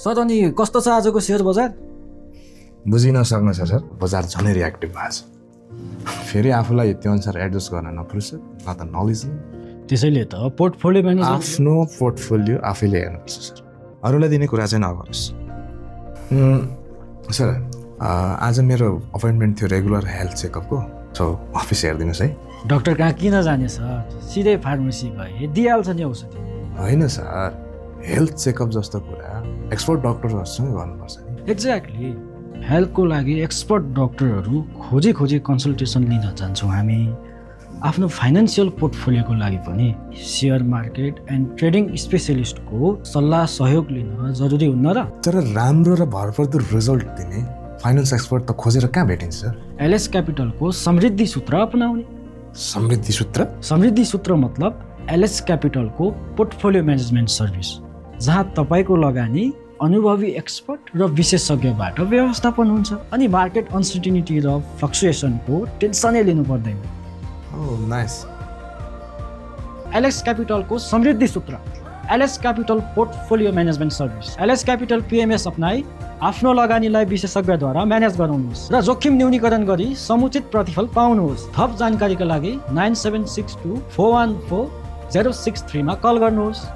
Sir अनि कस्तो छ आजको शेयर बजार? बुझिन सक्नु छ सर, बजार झनै रिएक्टिभ भएको छ। फेरि आफूलाई त्यो अनुसार एडजस्ट गर्न नफुर्छ, न त नलेज नै। त्यसैले त पोर्टफोलियो म्यानेजर आफ्नो पोर्टफोलियो आफैले हेर्नुपर्छ सर, अरूलाई दिने कुरा चाहिँ नगर्नुहोस्। सर आज मेरो अपोइन्टमेन्ट थियो रेगुलर हेल्थ चेकअपको, सो अफिस हेरिदिनुहोस् है। डाक्टर कहाँ किन जाने सर, सिधै फार्मेसी गए दिइहाल्छ नि औषधि। होइन सर, हेल्थ चेकअप जस्तो कुरा एक्सपर्ट डक्टरहरूसँग गर्नुपर्छ नि। एक्ज्याक्टली, हेल्थको लागि एक्सपर्ट डक्टरहरू खोजी कन्सल्टेसन लिन जान्छौँ हामी। आफ्नो फाइनेन्सियल पोर्टफोलियोको लागि पनि सेयर मार्केट एन्ड ट्रेडिङ स्पेसलिस्टको सल्लाह सहयोग लिन जरुरी हुन्न र? तर राम्रो र भरपर्दो रिजल्ट दिने फाइनेन्स एक्सपर्ट त खोजेर कहाँ भेटिन्छ सर? एलएस क्यापिटलको समृद्धि सूत्र अपनाउने। समृद्धि सूत्र? समृद्धि सूत्र मतलब एलएस क्यापिटलको पोर्टफोलियो म्यानेजमेन्ट सर्भिस, जहाँ तपाईँको लगानी अनुभवी एक्सपर्ट र विशेषज्ञबाट व्यवस्थापन हुन्छ अनि मार्केट अनसर्टिनिटी र फ्लक्चुएसनको टेन्सनै लिनु पर्दैन। Oh nice. एलएस क्यापिटलको समृद्धि सूत्र, LS capital portfolio management service. LS capital PMS अपनाई आफ्नो लगानीलाई विशेषज्ञद्वारा म्यानेज गराउनुहोस् र जोखिम न्यूनीकरण गरी समुचित प्रतिफल पाउनुहोस्। थप जानकारीका लागि 9762414063 मा कल गर्नुहोस्।